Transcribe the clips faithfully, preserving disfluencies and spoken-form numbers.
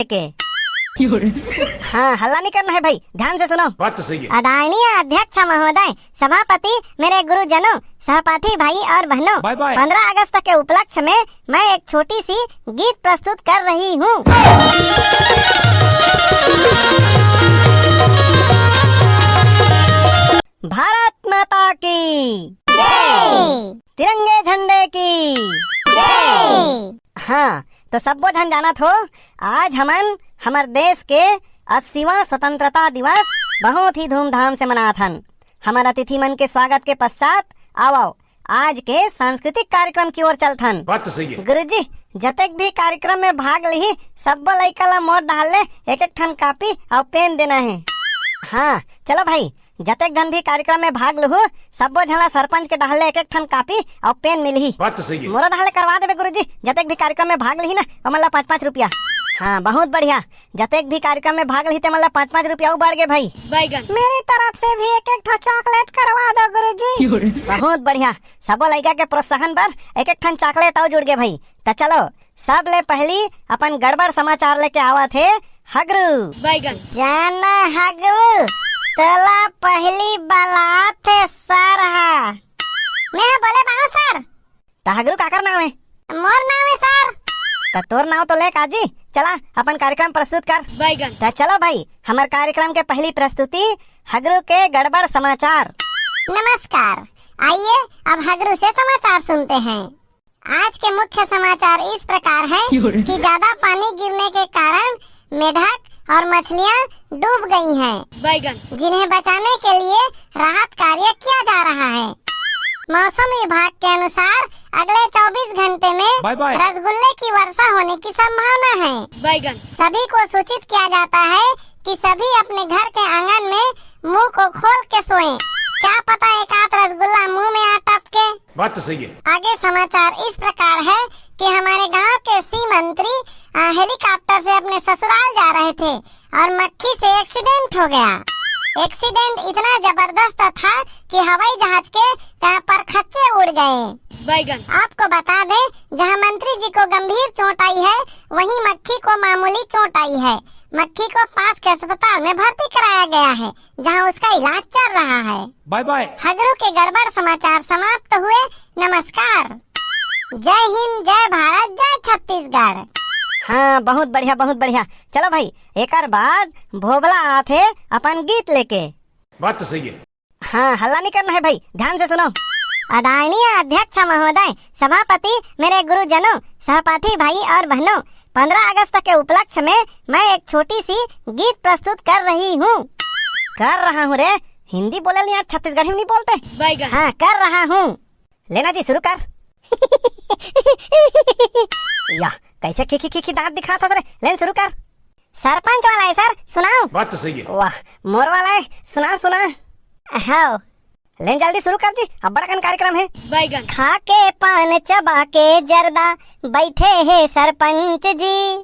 के। हाँ, हल्ला नहीं करना है भाई, ध्यान से सुनो। बात तो सही है। आदरणीय अध्यक्ष महोदय, सभापति, मेरे गुरुजनों, सहपाठी भाई और बहनों, बाय बाय। पंद्रह अगस्त के उपलक्ष्य में मैं एक छोटी सी गीत प्रस्तुत कर रही हूँ। भारत माता की जय। तिरंगे झंडे की जय। हाँ, तो सब्बो झन जानत हो, आज हमन हमर देश के अस्सीवां स्वतंत्रता दिवस बहुत ही धूमधाम से मनात हन। हमर अतिथि मन के स्वागत के पश्चात आवव आज के सांस्कृतिक कार्यक्रम की ओर चलथन। बात तो सही है। गुरुजी, जतेक भी कार्यक्रम में भाग लिही, सब्बो लइका ला मोर डहार ले एक एक ठन कॉपी अउ पेन देना है। हाँ, चलो भाई, जतेक झन भी कार्यक्रम में भाग लुहू, सब्बो झन ला सरपंच के डहार ले एक एक ठन कॉपी अउ पेन मिलही। बात तो सही है। मोरो डहार ले करवा देबे गुरुजी, जतेक भी कार्यक्रम में भाग लिही ना, ओमन ला पाँच पाँच रुपया। हाँ, बहुत बढ़िया। जतेक भी कार्यक्रम में भाग लिही, तेमन ला पाँच पाँच रुपया अउ बढ़ गे भाई। बैगन। मेरी तरफ से भी एक एक ठो चॉकलेट करवा दो गुरुजी। बहुत बढ़िया। सबो लइका के प्रोत्साहन बर एक एक ठन चॉकलेट अउ जुड़ गे भाई। त चलो, सब ले पहली अपन गड़बड़ समाचार लेके आवत हे हगरू। बैगन। जाना हगरू, तोला पहली बलात हे सर हा। मैं बोले बाबू सर। त हगरू काकर नाव हे? मोर नाव हे सर। त तोर नाव तो ले काजी, चला अपन कार्यक्रम प्रस्तुत कर। बैगन। त चलो भाई, हमर कार्यक्रम के पहली प्रस्तुति हगरू के गड़बड़ समाचार। नमस्कार, आइए अब हगरू से समाचार सुनते हैं। आज के मुख्य समाचार इस प्रकार हैं कि ज्यादा पानी गिरने के कारण मेढक और मछलियां डूब गई हैं, बैगन। जिन्हें बचाने के लिए राहत कार्य किया जा रहा है। मौसम विभाग के अनुसार अगले चौबीस घंटे में बाय बाय। रसगुल्ले की वर्षा होने की संभावना है। बैगन। सभी को सूचित किया जाता है कि सभी अपने घर के आंगन में मुंह को खोल के सोएं। क्या पता एक आध रसगुल्ला मुंह में आ टपके। बात तो सही है। आगे समाचार इस प्रकार है कि हमारे गांव के सी मंत्री, अ, हेलीकॉप्टर से अपने ससुराल जा रहे थे और मक्खी से एक्सीडेंट हो गया। एक्सीडेंट इतना जबरदस्त था कि हवाई जहाज के, अ, परखच्चे उड़ गए। बैगन। आपको बता दें, जहां मंत्री जी को गंभीर चोट आई है, वहीं मक्खी को मामूली चोट आई है। मक्खी को पास के अस्पताल में भर्ती कराया गया है, जहां उसका इलाज चल रहा है। बाय बाय। हगरू के गड़बड़ समाचार समाप्त हुए। नमस्कार। जय हिंद, जय भारत, जय छत्तीसगढ़। हाँ, बहुत बढ़िया, बहुत बढ़िया। चलो भाई, एकर बाद भोभला आथे अपन गीत लेके। बात तो सही है। हाँ, हल्ला नहीं करना है भाई, ध्यान से सुनो। आदरणीय अध्यक्ष महोदय, सभापति, मेरे गुरुजनों, सहपाठी भाई और बहनों, पंद्रह अगस्त के उपलक्ष्य में मैं एक छोटी सी गीत प्रस्तुत कर रही हूँ। कर रहा हूँ रे, हिंदी बोले नहीं, आज छत्तीसगढ़ी नहीं बोलते। बैगन। हाँ, कर रहा हूँ। लेना जी, शुरू कर। या, कैसे खिखी खिखी दांत दिखात हस रे? लेन शुरू कर। सरपंच वाला है सर, सुनाओ। बात तो सही है। वाह, मोर वाला है, सुना सुना। हाँ, लेन जल्दी शुरू कर जी, अब्बड़ अकन कार्यक्रम है। बैगन। खा के पान चबा के जर्दा बैठे हे सरपंच जी।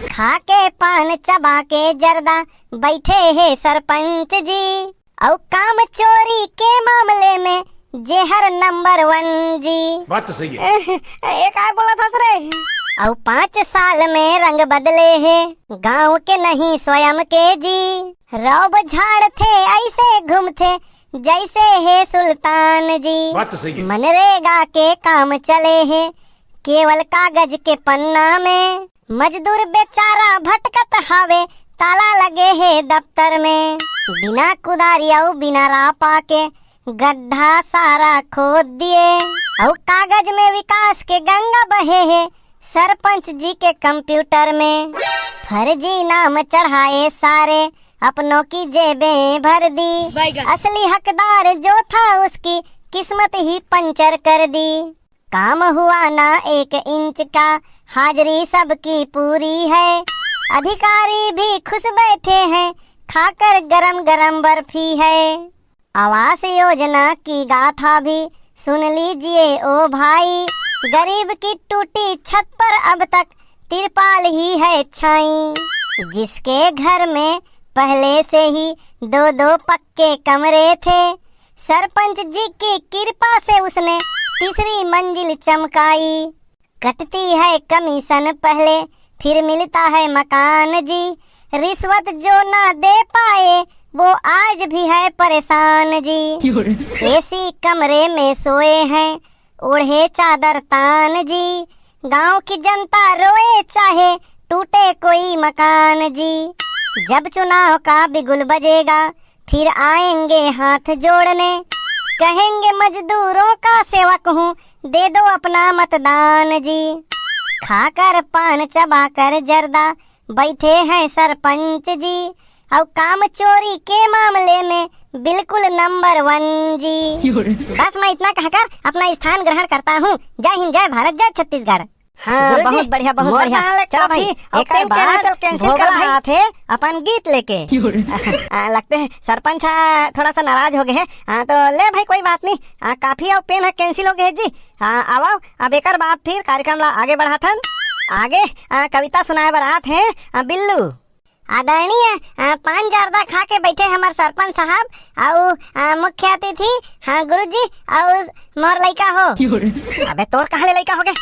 खा के पान चबा के जर्दा बैठे हे सरपंच जी। अउ काम चोरी के मामले में जेहर नंबर वन जी। बात तो सही है। ए काय बोला था रे? अउ पाँच साल में रंग बदले हे, गांव के नहीं स्वयं के जी। रौब झाड़ थे ऐसे घूमथे जैसे हे सुल्तान जी। बात तो सही है। मनरेगा के काम चले हे केवल कागज के पन्ना में। मजदूर बेचारा भटकत हावे, ताला लगे हे दफ्तर में। बिना कुदारी अउ बिना रापा के गड्ढा सारा खोद दिए। अउ कागज में विकास के गंगा बहे हे सरपंच जी के कंप्यूटर में। फर्जी नाम चढ़ाए सारे, अपनों की जेबें भर दी। बैगन। असली हकदार जो था उसकी किस्मत ही पंचर कर दी। काम हुआ ना एक इंच का, हाजिरी सबकी पूरी है। अधिकारी भी खुश बैठे हैं, खाकर गरम गरम बर्फी है। आवास योजना की गाथा भी सुन लीजिए ओ भाई, गरीब की टूटी छत पर अब तक तिरपाल ही है छाई। जिसके घर में पहले से ही दो दो पक्के कमरे थे, सरपंच जी की कृपा से उसने तीसरी मंजिल चमकाई। कटती है कमीशन पहले, फिर मिलता है मकान जी। रिश्वत जो ना दे पाए, वो आज भी है परेशान जी। एसी कमरे में सोए हैं, ओढ़े चादर तान जी। गांव की जनता रोए चाहे टूटे कोई मकान जी। जब चुनाव का बिगुल बजेगा, फिर आएंगे हाथ जोड़ने। कहेंगे मजदूरों का सेवक हूँ, दे दो अपना मतदान जी। खाकर पान चबाकर जर्दा बैठे हैं सरपंच जी। और काम चोरी के मामले में बिल्कुल नंबर वन जी। बस मैं इतना कहकर अपना स्थान ग्रहण करता हूँ। जय हिंद, जय भारत, जय छत्तीसगढ़। हाँ, गुरुजी, बहुत बढ़िया, बहुत मोर बढ़िया। कहाँ ले चलो भाई, कॉफी और एकर पेन के बाद बोतल cancel भोगला करो भाई। आत हे अपन गीत लेके। आ, लगते हैं सरपंच, हाँ, थोड़ा सा नाराज हो गए हैं। हाँ, तो ले भाई, कोई बात नहीं। हाँ, कॉफी और पेन ह cancel हो गए हैं जी। हाँ, आवो, अब एकर बाद फिर कार्यक्रम ला आगे बढ़ाथन। आगे, हाँ, कविता सुनाए बर आत हैं, हाँ, बिल्लू। आदरणीय, अ, पान जर्दा खा के बैठे हमर सरपंच साहब, अउ, अ, मुख्य अतिथि, हाँ, गुरुजी, अउ मोर लइका हो। अबे, तोर कहाँ ले लइका हो गए?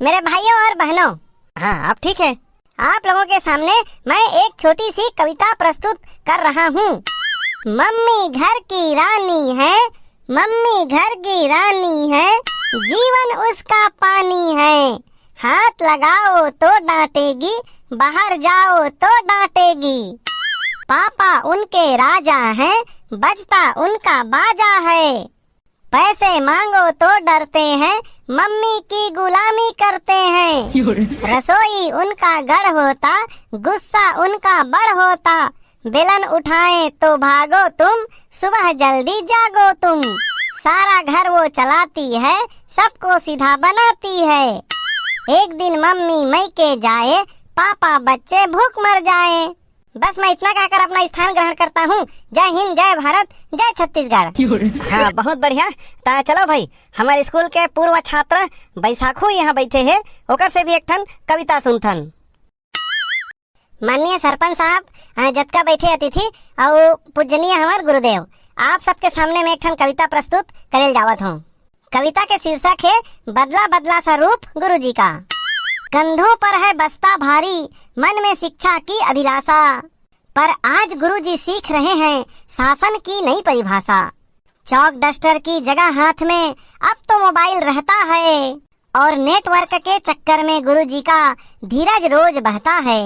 मेरे भाइयों और बहनों, हाँ, अब ठीक है। आप लोगों के सामने मैं एक छोटी सी कविता प्रस्तुत कर रहा हूँ। मम्मी घर की रानी है, मम्मी घर की रानी है, जीवन उसका पानी है। हाथ लगाओ तो डांटेगी, बाहर जाओ तो डांटेगी। पापा उनके राजा हैं, बजता उनका बाजा है। पैसे मांगो तो डरते हैं, मम्मी की गुलामी करते हैं। रसोई उनका गढ़ होता, गुस्सा उनका बड़ होता। बेलन उठाएं तो भागो तुम, सुबह जल्दी जागो तुम। सारा घर वो चलाती है, सबको सीधा बनाती है। एक दिन मम्मी मैके जाए, पापा बच्चे भूख मर जाए। बस मैं इतना कहकर अपना स्थान ग्रहण करता हूँ। जय हिंद, जय भारत, जय छत्तीसगढ़। हाँ, बहुत बढ़िया। ता चलो भाई, हमारे स्कूल के पूर्व छात्र बैसाखू यहाँ बैठे हैं, ओकर से भी एक ठन कविता सुनथन। माननीय सरपंच साहब, अ, जतका बैठे अतिथि अउ पूजनीय हमार गुरुदेव, आप सबके सामने में एक ठन कविता प्रस्तुत करेल जावत हूँ। कविता के शीर्षक है बदला बदला सा रूप गुरुजी का। कंधों पर है बस्ता भारी, मन में शिक्षा की अभिलाषा, पर आज गुरुजी सीख रहे हैं शासन की नई परिभाषा। चौक डस्टर की जगह हाथ में अब तो मोबाइल रहता है, और नेटवर्क के चक्कर में गुरुजी का धीरज रोज बहता है।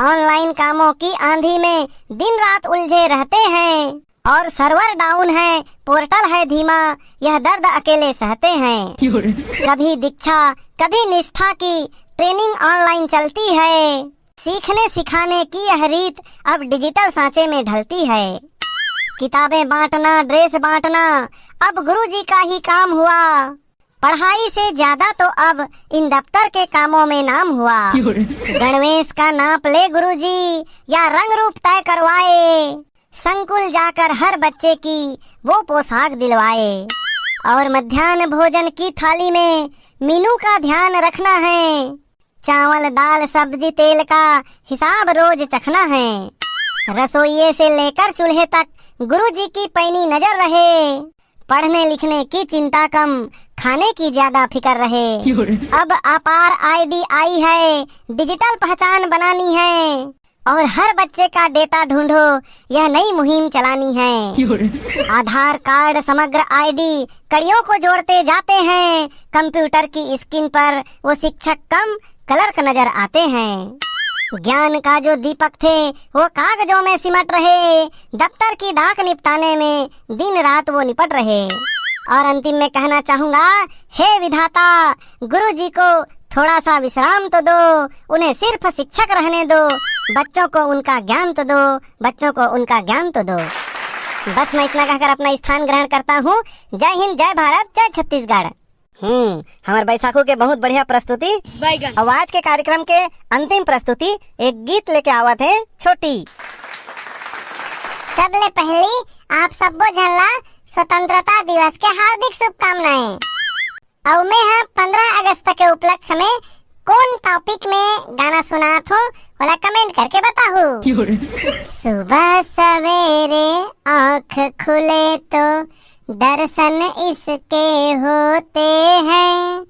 ऑनलाइन कामों की आंधी में दिन रात उलझे रहते हैं, और सर्वर डाउन है, पोर्टल है धीमा, यह दर्द अकेले सहते हैं। कभी दीक्षा, कभी निष्ठा की ट्रेनिंग ऑनलाइन चलती है। सीखने सिखाने की यह रीत अब डिजिटल सांचे में ढलती है। किताबें बांटना, ड्रेस बांटना, अब गुरुजी का ही काम हुआ। पढ़ाई से ज्यादा तो अब इन दफ्तर के कामों में नाम हुआ। गणवेश का नाप ले गुरुजी, या रंग रूप तय करवाए। संकुल जाकर हर बच्चे की वो पोशाक दिलवाए। और मध्यान्ह भोजन की थाली में मीनू का ध्यान रखना है। चावल, दाल, सब्जी, तेल का हिसाब रोज चखना है। रसोइये से लेकर चूल्हे तक गुरुजी की पैनी नजर रहे। पढ़ने लिखने की चिंता कम, खाने की ज्यादा फिकर रहे। अब अपार आईडी आई है, डिजिटल पहचान बनानी है, और हर बच्चे का डेटा ढूंढो, यह नई मुहिम चलानी है। आधार कार्ड, समग्र आईडी, कड़ियों को जोड़ते जाते हैं। कंप्यूटर की स्क्रीन पर वो शिक्षक कम, क्लर्क नजर आते हैं। ज्ञान का जो दीपक थे, वो कागजों में सिमट रहे। दफ्तर की डाक निपटाने में दिन रात वो निपट रहे। और अंतिम में कहना चाहूंगा, हे विधाता, गुरु जी को थोड़ा सा विश्राम तो दो, उन्हें सिर्फ शिक्षक रहने दो, बच्चों को उनका ज्ञान तो दो, बच्चों को उनका ज्ञान तो दो। बस मैं इतना कहकर अपना स्थान ग्रहण करता हूँ। जय हिंद, जय भारत, जय छत्तीसगढ़। हम्म, हमारे बैसाखू के बहुत बढ़िया प्रस्तुति। बैगन। अब आज के कार्यक्रम के अंतिम प्रस्तुति एक गीत लेके आवत है छोटी। सबले पहली आप सब्बो झन ला स्वतंत्रता दिवस के हार्दिक शुभकामनाएं। अउ मैं ह पंद्रह अगस्त के उपलक्ष्य में कोन टॉपिक में गाना सुनात हूँ, ओला कमेंट करके बताहू। सुबह सवेरे आँख खुले तो दर्शन इसके होते हैं,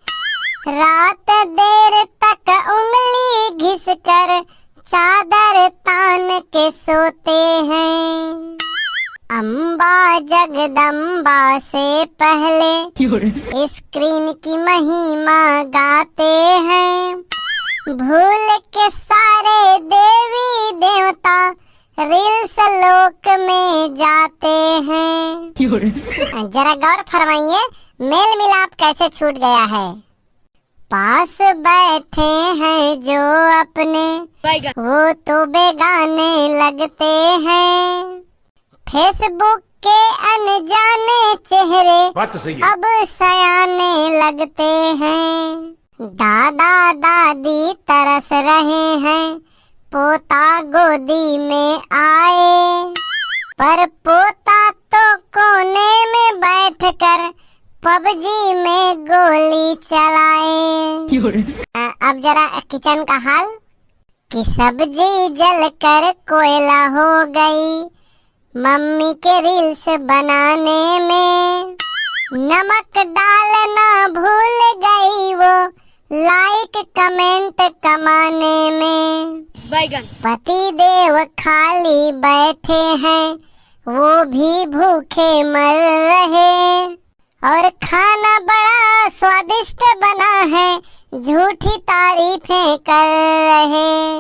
रात देर तक उंगली घिस कर चादर तान के सोते हैं। अम्बा जगदम्बा से पहले स्क्रीन की महिमा गाते हैं। भूल के सारे देवी देवता रील्स लोक में जाते हैं। जरा गौर फरमाइए, मेल मिलाप कैसे छूट गया है। पास बैठे हैं जो अपने, वो तो बेगाने लगते हैं। फेसबुक के अनजाने चेहरे बात तो सही है। अब सयाने लगते हैं। दादा दादी तरस रहे हैं, पोता गोदी में आए, पर पोता तो कोने में बैठकर पबजी में गोली चलाए। अ, अब जरा किचन का हाल कि सब्जी जलकर कोयला हो गई मम्मी के रील्स बनाने में। नमक डालना भूल गई वो लाइक कमेंट कमाने में। बैगन पति देव खाली बैठे हैं, वो भी भूखे मर रहे। और खाना बड़ा स्वादिष्ट बना है, झूठी तारीफें कर रहे।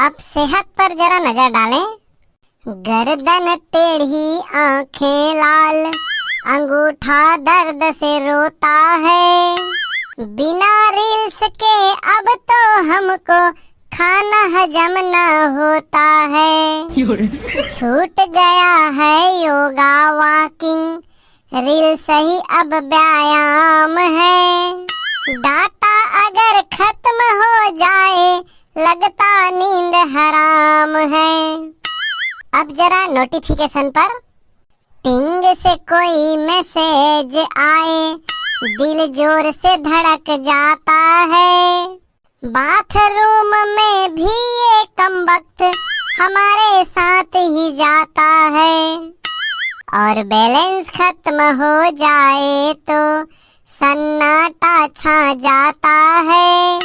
अब सेहत पर जरा नजर डालें। गर्दन टेढ़ी, आंखें लाल, अंगूठा दर्द से रोता है। बिना रील्स के अब तो हमको खाना हजम ना होता है। छूट गया है योगा वॉकिंग, रील्स ही अब व्यायाम है। डाटा अगर खत्म हो जाए, लगता नींद हराम है। अब जरा नोटिफिकेशन पर टिंग से कोई मैसेज आए, दिल जोर से धड़क जाता है। बाथरूम में भी ये कमबख्त हमारे साथ ही जाता है। और बैलेंस खत्म हो जाए तो सन्नाटा छा जाता है।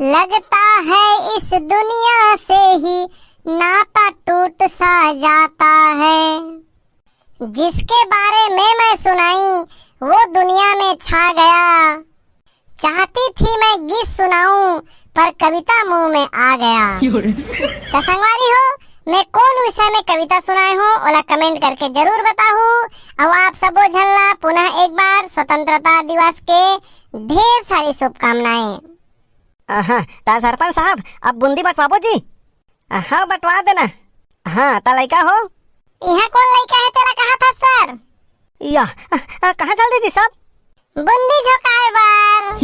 लगता है इस दुनिया से ही नाता टूट सा जाता है। जिसके बारे में मैं सुनाई, वो दुनिया में छा गया। चाहती थी मैं गीत सुनाऊं, पर कविता मुंह में आ गया। तो संगवारी हो, मैं कौन विषय में कविता सुनाए हूँ, ओला कमेंट करके जरूर बताहू। और आप सबो झन ला पुनः एक बार स्वतंत्रता दिवस के ढेर सारी शुभकामनाएं। अहा, ता सरपंच साहब, अब बूंदी बंटवाबो जी? हाँ, बंटवा देना। हाँ, ता लइका हो? यहाँ कौन लइका है तेला कहा था सर? या, आ, आ, कहाँ चल दी जी सब? बूंदी झोंकाए बर।